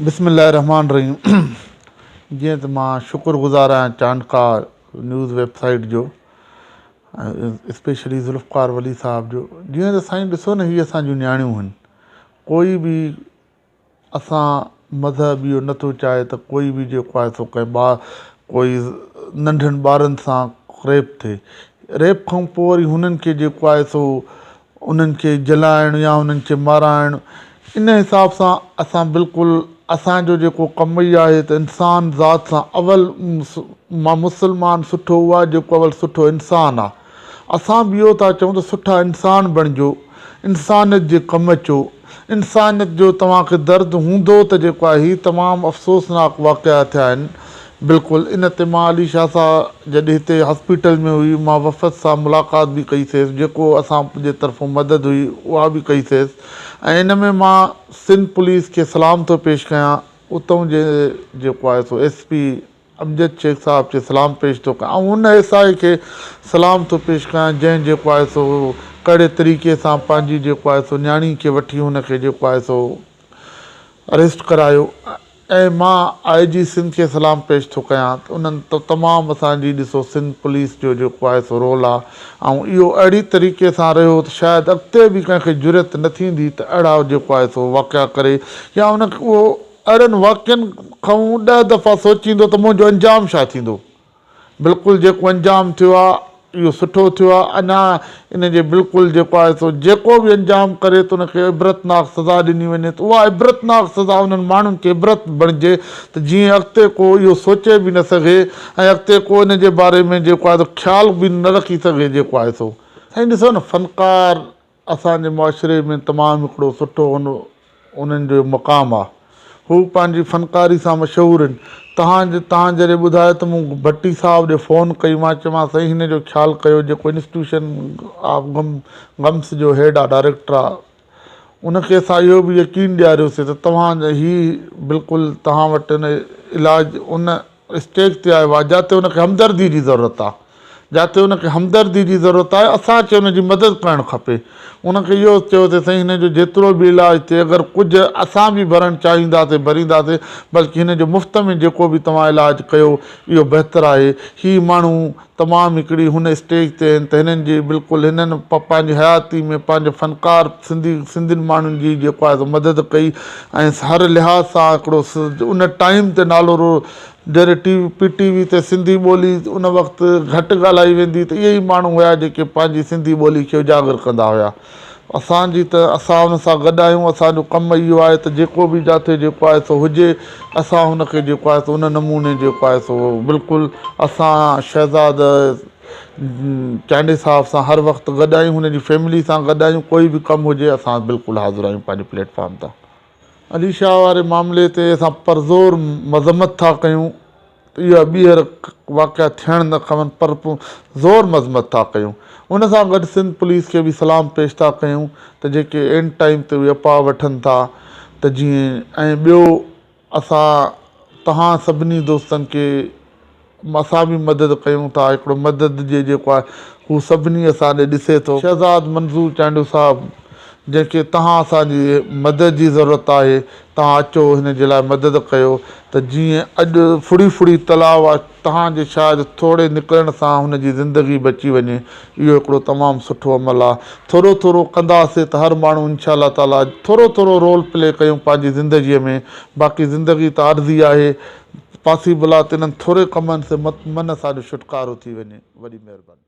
بسم الله الرحمٰن الرحيم جيئن ته مان شڪر گذار آهيان چانڊڪا نيوز ويب سائيٽ جو ۽ اسپيشلي ذوالفقار ولي صاحب جو جيئن ته سائين ڏسو نه هي اسان جون نياڻيون آهن ڪوئي به اسان مذهب اهو نٿو چاهي ته ڪوئي به جيڪو آهي سو ڪنهن ٻار ڪوئي ننڍن ٻارن سان ريپ ٿئي ريپ کان پوء وري هنن کي جيڪو آهي سو انهن کي جلائڻ يا انهن کي مارائڻ ان حساب سان اسان بلڪل اسان جو جيڪو ڪم ئي آهي ته انسان ذات سان اول مسلمان سٺو اهو آهي جيڪو اول سٺو انسان آهي اسان به اهو ٿا چئون ته سٺا انسان بڻجو انسانيت جي ڪم اچو انسانيت جو توهان کي درد هوندو ته جيڪو آهي هي تمام افسوسناڪ واقعا ٿيا آهن بلڪل ان تي مان علي شاهه سان جڏهن هتي هاسپيٽل ۾ هئي مان وفد سان ملاقات به ڪئي سيس جيڪو اسان جي طرفون مدد هئي اها به ڪئي سيس ۽ ان ۾ مان سنڌ پوليس کي سلام ٿو پيش ڪيان اتئون جي جيڪو آهي سو ايس پي امجد شيخ صاحب کي سلام پيش ٿو ڪيان ۽ ان ايس I کي سلام ٿو پيش ڪيان جنهن جيڪو آهي سو ڪهڙي طريقي سان پنهنجي جيڪو آهي سو نياڻي کي وٺي هن کي جيڪو آهي سو اريسٽ ڪرايو ۽ مان آء جي سنڌ کي سلام پيش ٿو ڪيان ته انهن ته تمام اسان جي ڏسو سنڌ پوليس جو جيڪو آهي سو رول آهي ۽ اهو اهڙي طريقي سان رهيو ته شايد اڳتي به ڪنهن کي جرئت نه ٿيندي ته اهڙا جيڪو آهي سو واقعا ڪري يا ان اهو اهڙن واقعن کان ڏهه دفعا سوچيندو ته منهنجو انجام ڇا ٿيندو. بلڪل جيڪو انجام ٿيو آهي اهو سٺو ٿيو آهي اڃا ان جي بلڪل جيڪو آهي سو جيڪو به انجام ڪري ته ان کي عبرتناڪ سزا ڏني وڃي ته اها عبرتناڪ سزا انهن ماڻهن کي عبرت بڻجي ته جيئن اڳتي ڪو اهو سوچي به نه سگهي ۽ اڳتي ڪو ان جي باري ۾ جيڪو آهي سو خيال به نه رکي سگهي جيڪو آهي سو. سائين ڏسو نه فنڪار اسان جي معاشري ۾ تمام هڪڙو سٺو انهن جو مقام آ. هو پنهنجي فنڪاري سان مشهور آهن. تهان تهان جڏهن ٻڌايو ته مون ڀٽي صاحب ڏي فون ڪئي مان چيومانس سائين هن جو خيال ڪيو جيڪو انسٽيٽيوشن آف غم غمس جو هيڊ آ ڊائريڪٽر آ ان کي اسان اهو به يقين ڏياريوسي ته توهان هي بلڪل توهان وٽ ان علاج ان اسٽيج تي آيو آهي جاتي ان کي همدردي جي ضرورت آهي جاتي ان کي همدردي جي ضرورت آهي اسان کي ان جي مدد ڪرڻ کپي ان کي اهو چيو ته سائين هن جو جيترو به علاج ٿئي اگر ڪجهه اسان به ڀرڻ چاهينداسي ڀرينداسي بلڪه هن جو مفت ۾ جيڪو به توهان علاج ڪيو اهو بهتر آهي هي ماڻهو تمام هڪڙي هن اسٽيج تي آهن ته هنن جي بلڪل هنن پنهنجي حياتي ۾ پنهنجي فنڪار سنڌي سنڌين ماڻهن جي جيڪو آهي سو مدد ڪئي ۽ هر لحاظ سان هڪڙو ان ٽائيم تي نالو رو جڏهن ٽي وي پي ٽي وي تي سنڌي ٻولي ان وقت گهٽ ڳالهائي ويندي ته اهي ئي ماڻهو هيا جيڪي پنهنجي سنڌي ٻولي کي اجاگر ڪندا هيا. اسان جي ته اسان ان سان گڏ آهيون اسان جو ڪم اهو آهي ته جيڪو به جاٿي جيڪو آهي سو هجي اسان ان کي جيڪو آهي سو ان نموني جيڪو آهي سو بلڪل اسان شهزاد چانڊيي صاحب سان هر وقت گڏ آهيون هن جي فيملي سان گڏ آهيون ڪوئي به ڪم هجي اسان بلڪل حاضر آهيون پنهنجي پليٽ فارم تان. علي شاهه واري معاملي تي اسان پرزور مذمت ٿا ڪيون ته اها ٻيهر واقعا ٿيڻ نه کپن پر زور مذمت ٿا ڪيون ان سان گڏ سنڌ پوليس کي به سلام پيش ٿا ڪيون ته جيڪي اينڊ ٽائيم تي اهي اپاء وٺن ٿا ته جيئن ۽ ٻيو اسان توهان سڀني دوستن کي اسان به مدد ڪيون ٿا هڪڙو مدد جي جيڪو آهي هو سڀني اسان ڏي ڏسي ٿو. شهزاد منظور چانڊيو صاحب جنهن کي توهان اسان جي مدد جي ضرورت آهي توهان اچو هن جي لاء مدد ڪيو ته جيئن اڄ ڦڙي ڦڙي تلاء آ توهان جي شايد ٿوري نڪرڻ سان هن جي زندگي بچي وڃي اهو هڪڙو تمام سٺو عمل آ ٿورو ٿورو ڪنداسي ته هر ماڻهو انشاء الله تعالي ٿورو ٿورو رول پلي ڪيون پنهنجي زندگي ۾ باقي زندگي ته عارضي آهي پاسيبل آ ته انهن ٿوري ڪمن سي من اسان جو ڇوٽڪارو ٿي وڃي وڏي مهرباني.